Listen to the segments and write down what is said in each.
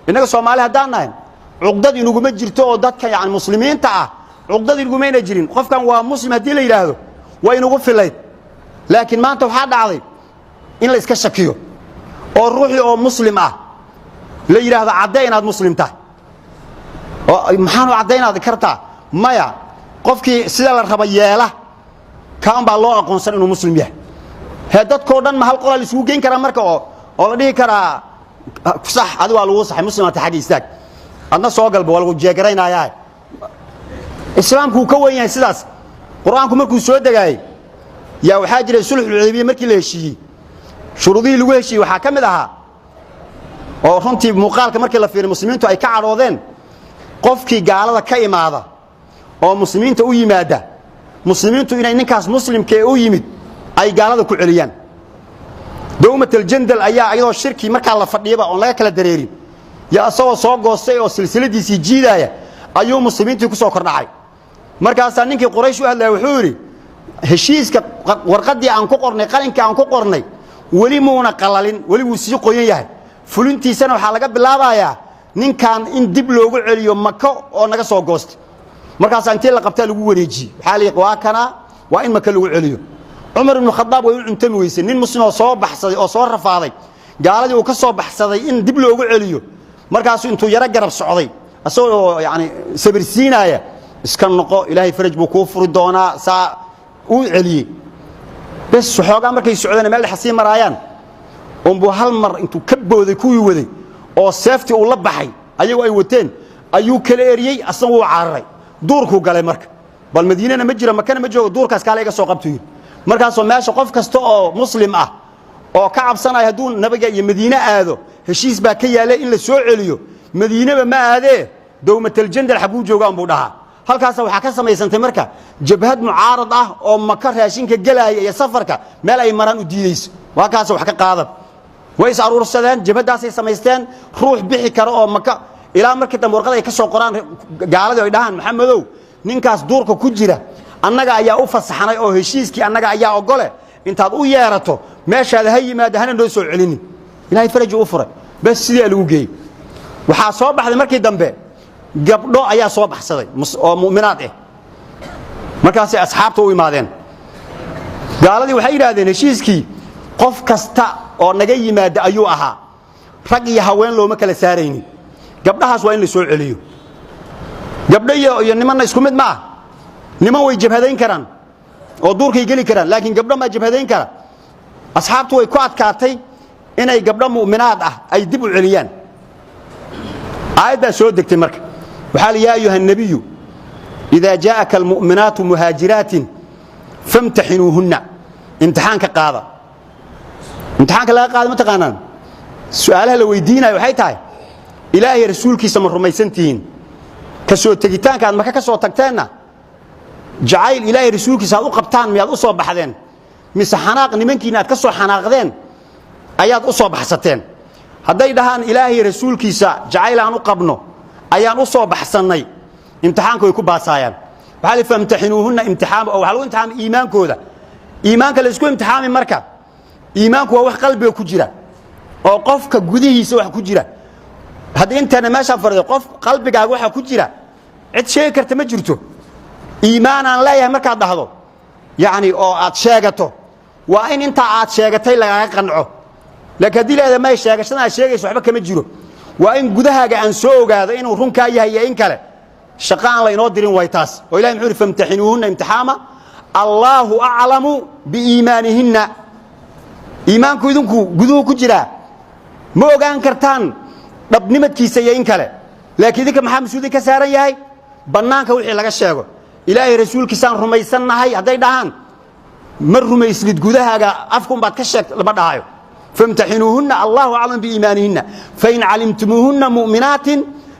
Innaga Soomaali haddaan nahay, cuqdad inuguma jirto oo dadka yani muslimiinta ah cuqdad inugumayna jirin. Qofkan waa muslim haddii la yidhaahdo, waa inugu filayd. Laakiin maanta waxaa dhacday in la iska shakiyo oo ruuxii oo muslim ah la yidhaahdo, "Caddee inaad muslim tahay." Oo maxaanu caddaynaad kartaa? Maya, qofkii sida la raba yeela kaan baa loo aqoonsan inuu muslim yahay. Hee, dadkoo dhan ma hal qolaa la isugu geyn karaa marka oo la dhihi karaa, "Sax, adi waa lagu saxay, muslimaata, xagga istaag, adna soo galba, waa lagu jeegaraynayaa"? Islaamku wuu ka wen yahay sidaas. Qur-aanku markuu soo degaayey yaa waxaa jiray sulxulxudaybiya. Markii la heshiiyey, shuruudihii lagu heshiiyey waxaa ka mid ahaa, oo runtii muuqaalka markii la fiiriy muslimiintu ay ka cadhoodeen, qofkii gaalada ka imaada oo muslimiinta u yimaada, muslimiintu inay ninkaas muslimka ee u yimid ay gaalada ku celiyaan. Dowmataljandal ayaa iyadoo shirkii markaa la fadhiyaba oon laga kala dareerin, yaa isagoo soo goostay oo silsiladiisii jiidaaya ayuu muslimiintii ku soo kordhacay. Markaasaa ninkii Quraysh u hadlaya wuxuu yidhi, "Heshiiska warqaddii aan ku qornay, qalinkii aan ku qornay, weli muuna qalalin, weli wuu sii qoyan yahay. Fulintiisana waxaa laga bilaabayaa ninkan in dib loogu celiyo Mako oo naga soo goostay." Markaasaa intii la qabtaa lagu wareejiyey. Waxaa la waa kanaa, waa in Maka lagu celiyo. Cumar Ibnu Khadaab way u cuntami weysay, nin muslim oo soo baxsaday oo soo rafaaday, gaaladii uu ka soo baxsaday, in dib loogu celiyo. Markaasuu intuu yaro garab socday, isagoo yani sabirsiinaaya, "Iska noqo, Ilaahay faraj buu kuu furi doonaa," saa uu celiyey. Bes, waxoogaa markay socdeen, meel dhex sii maraayaan unbuu hal mar intuu ka booday kuwii waday oo seeftii uu la baxay ayagoo ay wateen ayuu kala eriyey. Asna wuu cararay, duurkuu galay. Marka bal Madiinana ma jiro, Makana ma joogo, "Duurkaas kaale iga soo qabtu," yidhi. Markaasoo meesha qof kasta oo muslim ah oo ka cabsanaya hadduu nabiga iyo Madiine aado, heshiis baa ka yaallay in la soo celiyo, Madiineba ma aadee, Dowmataljandal xaguu joogaan buu dhahaa. Halkaasa waxaa ka samaysantay marka jabhad mucaarad ah oo Maka raashinka gelaaya iyo safarka meel ay maraan u diideyso. Waa kaas wax ka qaadan. Way is aruursadeen, jabhaddaasay samaysteen, ruux bixi kara oo Maka ilaa markii dambe warqad ay ka soo qoraan gaaladii, ay dhahaan, "Maxamedow, ninkaas duurka ku jira annaga ayaa u fasaxnay oo heshiiskii annaga ayaa ogole. Intaad u yeerato meeshaada ha yimaada, hana noo soo celinin." Ilahay farajuu u furay. Bes, sidii lagu geeyey. Waxaa soo baxday markii dambe gabdho ayaa soo baxsaday oo mu'minaad ah. Markaasay asxaabta u imaadeen. Gaaladii waxay yidhaahdeen, "Heshiiskii qof kasta oo naga yimaada ayuu ahaa, rag iyo haween looma kala saaraynin. Gabdhahaas waa in la soo celiyo." Gabdho iyo nimanna isku mid ma ah. Niman way jabhadayn karaan oo duurkay geli karaan, laakiin gabdho maa jabhadayn kara? Asxaabtu way ku adkaatay inay gabdho mu'minaad ah ay dib u celiyaan. Aayaddaa soo degtay marka. Waxaa li, "يا أيها النبي إذا جاءك المؤمنات مهاجرات فامتحنوهن." Imtixaanka qaada. Imtixaanka laga qaada ma taqaanaan? Su'aalaha la weydiinayo waxay tahay, "Ilaahay rasuulkiisa ma rumaysan tihiin? Ka soo tegitaanka aad Maka ka soo tagteenna, jacayl Ilaahay rasuulkiisa aad u qabtaan miyaad u soo baxdeen, mise xanaaq nimankiina aad ka soo xanaaqdeen ayaad u soo baxsateen?" Hadday dhahaan, "Ilaahay rasuulkiisa jacayl aan u qabno ayaan u soo baxsannay," imtixaanka way ku baasaayaan. Waxaa li فامتحنوهن imtixaam oo waxaa lagu imtixaamay iimaankooda. Iimaanka la isku imtixaami marka, iimaanku waa wax qalbiga ku jira oo qofka gudihiisa wax ku jira. Haddii inteena meeshaan fadhido, qof qalbigaaga waxa ku jira cid sheegi karta ma jirto. Iimaan aan leeyahay markaad dhahdo, yacni oo aad sheegato, waa in intaa aad sheegatay lagaaga qanco. Laakiin haddii leedahay, "May, sheegashada aad sheegayso waxba kama jiro," waa in gudahaaga aan soo ogaado inuu runkaa yahay iyo in kale. Shaqo aan laynoo dirin way taas. Oo ilahi muxuu yidhi? فامتحنوهن imtixaama، الله أعلم بإيمانهن. Iimaanku idinku guduhu ku jiraa, ma ogaan kartaan dhabnimadkiisa iyo in kale. Laakiin idinka maxaa mas-uuliyad ka saaran yahay? Bannaanka wixii laga sheego. "Ilaahay rasuulkiisaan rumaysannahay" hadday dhahaan, "Ma rumaysnid, gudahaaga afkunbaad ka sheegt," lama dhahayo. فامتحنوهن الله أعلم بإيمانهن، فإن علمتموهن مؤمنات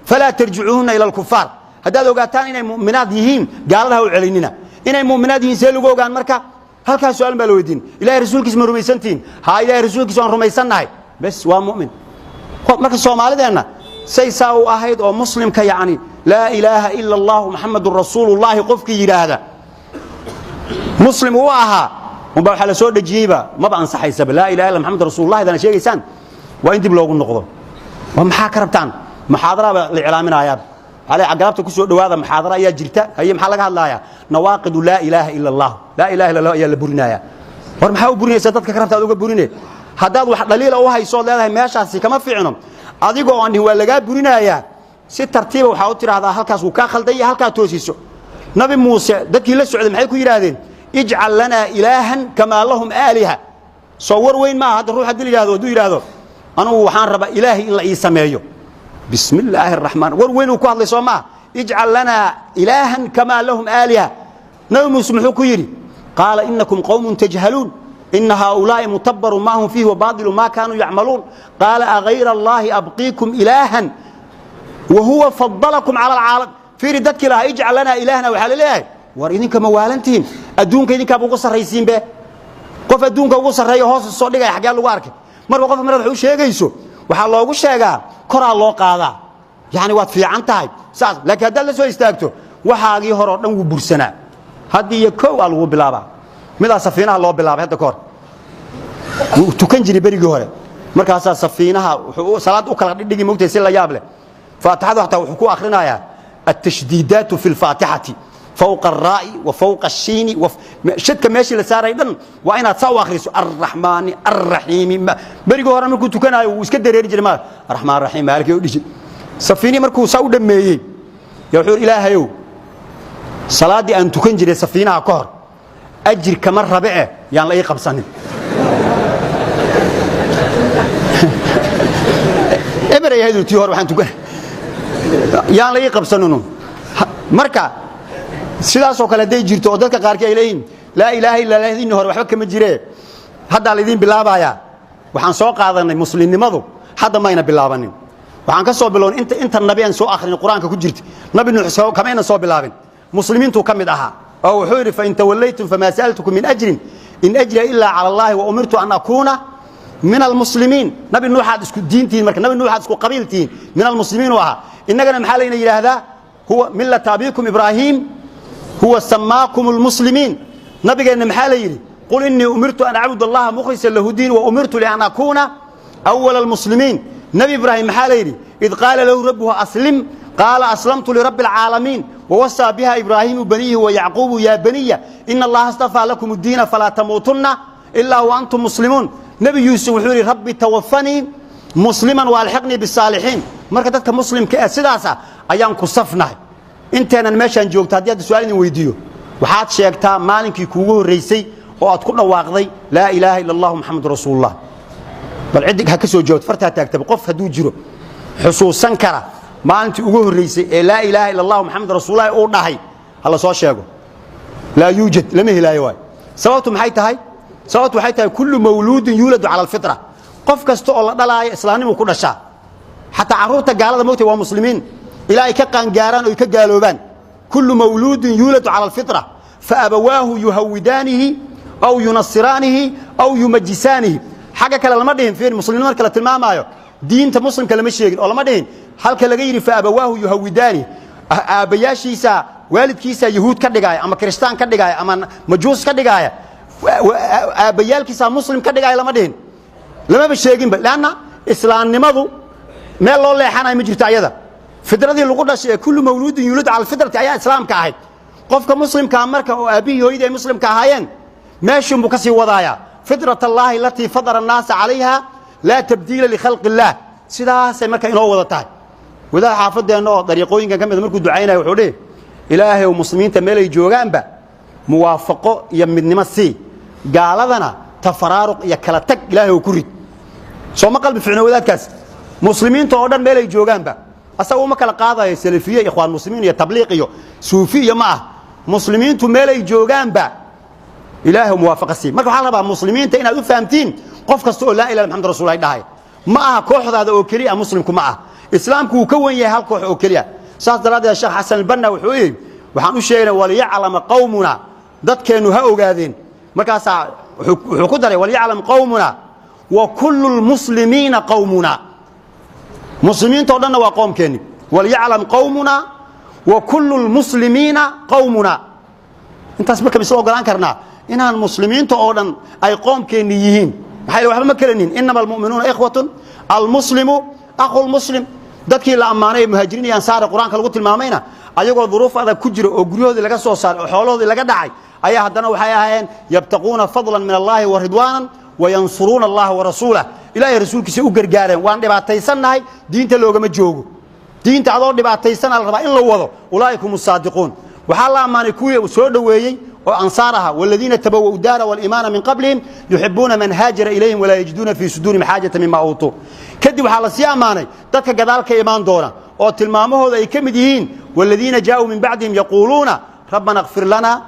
فلا ترجعوهن إلى الكفار. Haddaad ogaataan inay mu'minaad yihiin, gaalada ha u celinina. Inay mu'minaad yihiin see lagu ogaan marka? Halkaas su-aal baa la weydiin. "Ilahay rasuulkiisa ma rumaysantihiin?" "Haa, Ilahay rasuulkiisa waan rumaysannahay." Bes, waa mu'min. Marka Soomaalideenna say saa u ahayd oo muslimka, yacni "لا إله إلا الله محمد رسول الله" qofkii yidhaahda muslim uu ahaa unbaa waxaa la soo dhejiyeyba, maba ansaxaysaba. "لا إله إلا محمد رسول الله" dana sheegaysaan, waa in dib loogu noqdo. Waa maxaa ka rabtaan? Muxaadara baa la iclaaminayaa, alay galabta ku soo dhawaada, muxaadara ayaa jirta. Haye, maxaa laga hadlayaa? Nawaaqidu laa ilaaha ila Allah, laa ilaha illa Allah ayaa la burinayaa. War maxaa u burinaysaa dadka ka rabta aad uga burine? Haddaad wax dhaliila u hayso ood leedahay meeshaasi kama fiicno, adigoo aan dhihin waa lagaa burinayaa, si tartiiba waxaa u tidhaahdaa halkaas wuu kaa khaldan yahay, halkaa toosiso. Nabi Muuse dadkii la socday maxay ku yidhaahdeen? Ijcal lanaa ilaahan kamaa lahum aaliha. Soo war weyn maaha. Hadda ruux haddii la yidhahdo, hadduu yidhaahdo anugu waxaan rabaa ilaahay in la ii sameeyo, bismi illaahi araxmaan, war weyn uu ku hadlay, soo maaha? Ijcal lanaa ilaahan kamaa lahum aaliha. Nabi Muuse muxuu ku yidhi? Qaala inakum qowmun tajhaluun, ina haaulaa'i mutabarun maa hum fiihi wabaadilu maa kaanuu yacmaluun. Qaala agayra allaahi abqiikum ilaahan wahuwa fadalakum cala alcaalam. Fiiri, dadkii lahaa ijcal lanaa ilaahna waxaa la leeyahay, war idinka ma waalantihiin? Adduunka idinkaaba ugu sarraysiinbe. Qof adduunka ugu sarreeya hoos soo dhigaya xaggee lagu arkay? Marka qof marad wax u sheegayso, waxaa loogu sheegaa koraa loo qaadaa, yacni waad fiican tahay saas. Laakiin haddaad la soo istaagto, waxaagii hore oo dhan wuu bursanaa. Hadda iyo kow aa lagu bilaabaa. Midaa safiinaha loo bilaabay hadda ka hor, wuu tukan jiray berigii hore. Markaasaa safiinaha wuxuu salaad u kala dhigdhigi, mogtahay, si la yaab leh. Faatixadu xataa wuxuu ku akhrinayaa التشديدات في الفاتحة فوق الراء وفوق الشين، shadka meeshii la saaray dhan waa inaad saa u akhriso, الرحمن الرحيم. Berigii hore markuu tukanayo wuu iska dareeri jiray, ma الرحمن الرحيم مالك u dhihi. Safiini markuu saa u dhameeyey yaa wuxuu: Ilaahayow, salaaddii aan tukan jiray safiinaha ka hor ajir kama rabe eh, yaan la ii qabsanin. Eber ay ahayd tii hore waxaan tukan, yaan la ii qabsaninu. Marka sidaasoo kale hadday jirto oo dadka qaarkii ay leeyihiin laa ilaaha illa Allah idin hore waxba kama jiree, haddaa laydin bilaabayaa. Waxaan soo qaadanay muslimnimadu hadda mayna bilaabanin. Waxaan ka soo bilownay inta nabi aan soo akhrin Qur-aanka ku jirta. Nabi Nuux kamayna soo bilaabin, muslimiintuu ka mid ahaa oo wuxuu yidhi: fain tawallaytum famaa sa'altukum min ajrin, in ajriya ilaa cala allahi wa umirtu an akuuna min almuslimiin. Nabi Nuuxaad isku diintihiin, marka nabi Nuuxaad isku qabiiltihiin, min almuslimiin uu ahaa. Innagana maxaa layna yidhaahdaa? Huwa millata abiikum Ibraahim, huwa samaakum almuslimiin. Nabigeenna maxaa la yidhi? Qul innii umirtu an acbud allaha mukhlisan lahu diin wa umirtu lian akuuna awala almuslimiin. Nabi Ibraahim maxaa la yidhi? Id qaala lahu rabbuhu aslim, qaala aslamtu lirabbi alcaalamiin. Wawasaa biha Ibraahiimu baniihi wa Yacquubu, yaa baniya ina allaha astafaa lakum addiina falaa tamuutunna ilaa wa antum muslimuun. Nebi Yuusuf wuxuu yidhi: rabbi tawafanii musliman waalxiqnii bisaalixiin. Marka dadka muslimka ee sidaasa ayaan ku safnahay. Inteenan meeshaan joogto, haddii hadda su-aal idin weydiiyo, waxaad sheegtaa maalinkii kuugu horraysay oo aad ku dhawaaqday laa ilaaha ila allahu Maxamed rasuulullah. Bal ciddi ha ka soo jawaabto, fartaa taagtaba. Qof hadduu jiro xusuusan kara maalintii ugu horraysay ee laa ilaaha ila allahu Maxamed rasuulullahi uu dhahay, ha la soo sheego. Laa yuujad, lama helaayo. Waay sababtu maxay tahay? Sababtu waxay tahay kullu mawluudin yuuladu cala alfitra. Qof kasta oo la dhalaayo islaamnimuu ku dhashaa. Xataa carruurta gaalada, mogtay, waa muslimiin ilaa ay ka qaangaaraan oo ay ka gaaloobaan. Kullu mawluudin yuuladu cala alfitra faabawaahu yuhawidaanihi aw yunasiraanihi aw yumajisaanihi. Xagga kale lama dhihin. Fiir, muslimnimo marka la tilmaamaayo, diinta muslimka lama sheegin oo lama dhihin halka laga yidhi faabawaahu yuhawidaanihi, aabbayaashiisa, waalidkiisa yahuud ka dhigaaya ama kiristaan ka dhigaaya ama majuus ka dhigaaya, aabbayaalkiisa muslim ka dhigaaya, lama dhihin, lamaba sheeginba. Leanna islaamnimadu meel loo leexanayo ma jirto. Ayada fidradii lagu dhashay ee kullu mawluudin yuulad cala alfitrati ayaa islaamka ahayd. Qofka muslimkaa marka oo aabbihii hooyadii ay muslimka ahaayeen, meeshuunbuu ka sii wadaayaa. Fitrat allaahi alatii fadara annaasa calayha, laa tabdiila likhalqi illaah. Sidaasay marka inoo wada tahay. Wadaad xaafadeenna oo dariiqooyinkan ka mida markuu ducaynaya wuxuu dhihi: Ilaahay ow, muslimiinta meelay joogaanba muwaafaqo iyo midnimo sii, gaaladana tafaraaruq iyo kala tag Ilaahay oo ku rid. Soo ma qalbi ficno wadaadkaas? Muslimiinta oo dhan meelay joogaanba asaga uma kala qaadayo salafiye, ikhwaan muslimiin iyo tabliiq iyo suufi iyo ma ah. Muslimiintu meelay joogaanba Ilaahay muwaafaqa sii. Marka waxaa la rabaa muslimiinta inaad u fahamtiin qof kasta oo laa ilaha Maxamed rasuul dhahay ma aha kooxdaada oo keliya. Muslimku ma ah, islaamku wuu ka wen yahay hal koox oo keliya. Saas daraaddeed Sheekh Xasan Albanna wuxuu yidhi, waxaan u sheegnay, waliyaclama qawmuna, dadkeennu ha ogaadeen. Markaasaa wuxuu ku daray: walyaclam qawmuna wa kullu lmuslimiina qawmuna. Muslimiinta o dhanna waa qoomkeenni. Walyaclam qawmuna wa kullu lmuslimiina qawmuna. Intaas marka misla ogolaan karnaa inaan muslimiinta oo dhan ay qoomkeenni yihiin? Maxaa yeele waxba ma kalanin. Inama almu'minuuna ikhwatun, almuslimu akhu lmuslim. Dadkii la ammaanay ee muhaajiriin iyo ansaar quraanka lagu tilmaamayna ayagoo duruuf adag ku jira oo guryahoodii laga soo saaray oo xoolahoodii laga dhacay ayaa haddana waxay ahaayeen yabtaquuna fadlan min Allahi wa ridwaanan wa yansuruuna Allaha wa rasuulahu. Ilaahay rasuulkiisa u gargaareen. Waan dhibaataysannahay, diinta loogama joogo. Diinta adoo dhibaataysan la rabaa in la wado. Ulaa'ikum saadiquun. Waxaa la ammaanay kuwii soo dhoweeyey oo ansaar ahaa, waladiina tabawwa'u daara wal-iimaana min qablihim yuhibbuuna man haajara ilayhim walaa yajiduuna fii suduurihim xaajatan mimma uutuu. Kadib waxaa la sii ammaanay dadka gadaal ka imaan doona oo tilmaamahooda ay ka mid yihiin waladiina jaa'uu min bacdihim yaquuluuna rabbana ighfir lana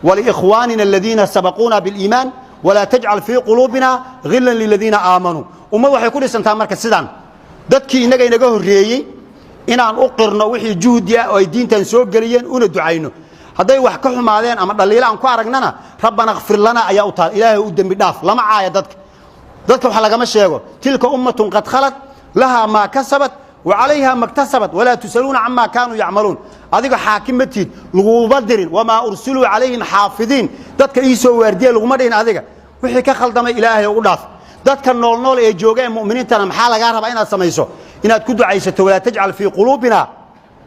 waliikhwaanina aladiina sabaquuna biliimaan walaa tajcal fii quluubina ghilan liladiina aamanuu. Ummad waxay ku dhisantaa marka sidaan dadkii innaga inaga horreeyey inaan u qirno wixii juhdi ah oo ay diintan soo geliyeen una ducayno. Hadday wax ka xumaadeen ama dhaliilo aan ku aragnana rabbana ighfir lana ayaa u taal. Ilaahay u dembi dhaaf. Lama caaya dadka, dadka wax lagama sheego. Tilka ummatun qad khalat lahaa maa kasabat wa calayha maktasabat walaa tusaluuna camaa kaanuu yacmaluun. Adiga xaakim ma tiid, laguma dirin. Wamaa ursiluu calayhim xaafidiin. Dadka ii soo waardiya laguma dhihin. Adiga wixii ka khaldamay ilaahay u dhaaf. Dadka nool nool ee jooga ee mu'miniintana maxaa lagaa rabaa inaad samayso? Inaad ku ducaysato walaa tajcal fii quluubina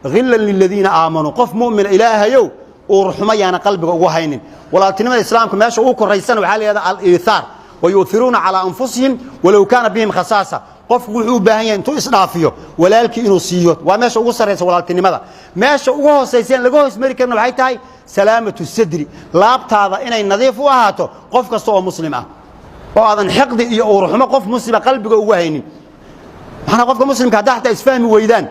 ghilan liladiina aamanuu. Qof mu'mina ilaahayow uu ruxmo yaana qalbiga ugu haynin. Walaaltinimada islaamka meesha ugu koraysana waxaa la yidhahdaa al-iithaar, wayuuthiruuna calaa anfusihim walow kaana bihim khasaasa. Qofku wuxuu u baahan yahay intuu isdhaafiyo walaalkii inuu siiyo. Waa meesha ugu sarraysa walaaltinimada. Meesha ugu hoosaysa laga hoos mari karna waxay tahay salaamatu sadri, laabtaada inay nadiif u ahaato qof kasta oo muslim ah oo aadan xiqdi iyo uurxumo qof muslima qalbiga ugu haynin. Maxana qofka muslimka haddaa xataa isfahmi weydaan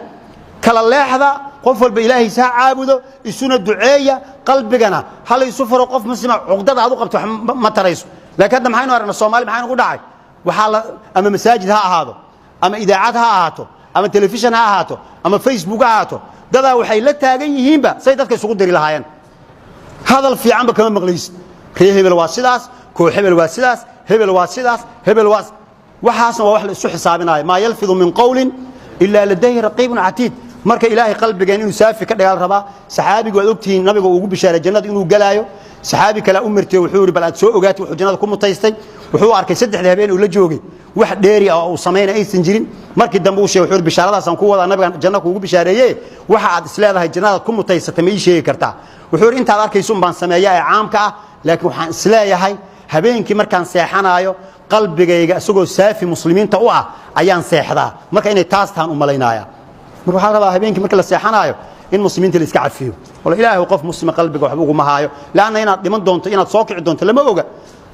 kala leexda, qof walba ilaahiisa ha caabudo, isuna duceeya, qalbigana hala isu furo. Qof muslima cuqdada aad u qabto wax ma tarayso. Laakiin hadda maxaynu aragnaa? Soomaali maxaynu ku dhacay? Waxaa la ama masaajid ha ahaado ama idaacad ha ahaato ama telefishan ha ahaato ama Facebook ha ahaato, dadaa waxay la taagan yihiinba say dadka isugu diri lahaayeen. Hadal fiicanba kama maqlaysid. Ree hebel waa sidaas, koox hebel waa sidaas, hebel waa sidaas, hebel waa waxaasna. Waa wax la isu xisaabinaayo. Maa yalfidu min qowlin ilaa ladayhi raqiibun catiid. Marka ilaahay qalbigeen inuu saafi ka dhigaal rabaa. Saxaabigu waad ogtihiin nabiga uu ugu bishaaray jannada inuu galaayo. Saxaabi kale u martay, wuxuu yidhi bal aad soo ogaatay wuxuu jannada ku mutaystay. Wuxuu arkay saddexda habeen uu la joogay wax dheeri ah oo uu samaynay aysan jirin. Markii dambe uu sheegay, wuxuu yidhi bishaaradaasaan ku wadaa, nabigan janno kuugu bishaareeye, waxa aad isleedahay jannadaad ku mutaysatay ma ii sheegi kartaa? Wuxuu yidhi intaad arkayso un baan sameeyaa ee caamka ah, laakiin waxaan isleeyahay habeenkii markaan seexanaayo qalbigayga isagoo saafi muslimiinta u ah ayaan seexdaa. Marka inay taas tahan u malaynaaya. Marka waxaa la rabaa habeenkii marka la seexanaayo in muslimiinta la iska cafiyo. Wala ilaahay qof muslima qalbiga waxba uguma haayo, laanna inaad dhiman doonto inaad soo kici doonto lama oga.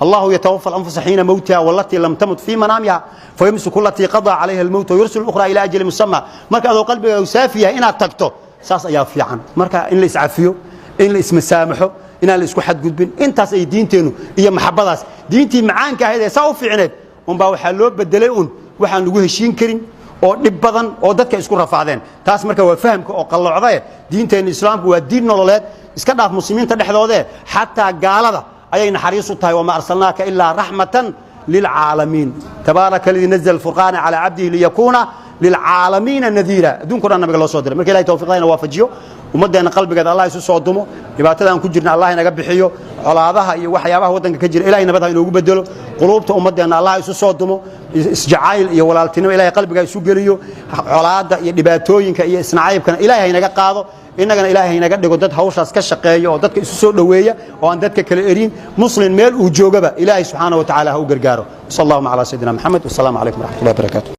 Allahu yatawaffa al-anfusa xiina mawtiha wallatii lam tamut fii manaamiha fayumsiku allatii qadaa calayha almowt wayursilu ukhraa ilaa ajali musamma. Marka adoo qalbigaagu saafi yahay inaad tagto saas ayaa fiican. Marka in la iscafiyo, in la ismasaamaxo, inaan la isku xadgudbin, intaas ay diinteennu iyo maxabadaas diintii macaanka ahayd ee saa u fiicneed unbaa waxaa loo bedelay un waxaan lagu heshiin karin oo dhib badan oo dadka isku rafaadeen. Taas marka waa fahamka oo qallocdae. Diinteenna islaamku waa diin nololeed. Iska dhaaf muslimiinta dhexdoodee, xataa gaalada ayay naxariis u tahay. Wamaa arsalnaaka ilaa raxmatan lilcaalamiin. Tabaaraka aladii nazla alfurqaana calaa cabdihi liyakuuna lilcaalamiina nadiira. Adduunka o dhan nabiga loo soo diray. Marka ilahay tawfiiqdayna waafajiyo, ummaddeena qalbigeeda allah isu soo dumo, dhibaatadaan ku jirna allah inaga bixiyo, colaadaha iyo waxyaabaha waddanka ka jira ilahay nabad ha inoogu bedelo, quluubta ummaddeenna allah isu soo dumo, isjacayl iyo walaaltinimo ilahay qalbiga isu geliyo, colaadda iyo dhibaatooyinka iyo isnacaybkana ilahay ha inaga qaado. Innagana ilaahay ha inaga dhigo dad hawshaas ka shaqeeya oo dadka isu soo dhoweeya oo aan dadka kala erin. Muslim meel uu joogaba ilaahay subxaanahu wa tacaala ha u gargaaro. Sal allahuma calaa sayidina maxamed. Wasalaamu calaykum waraxmatullahi wabarakaatu.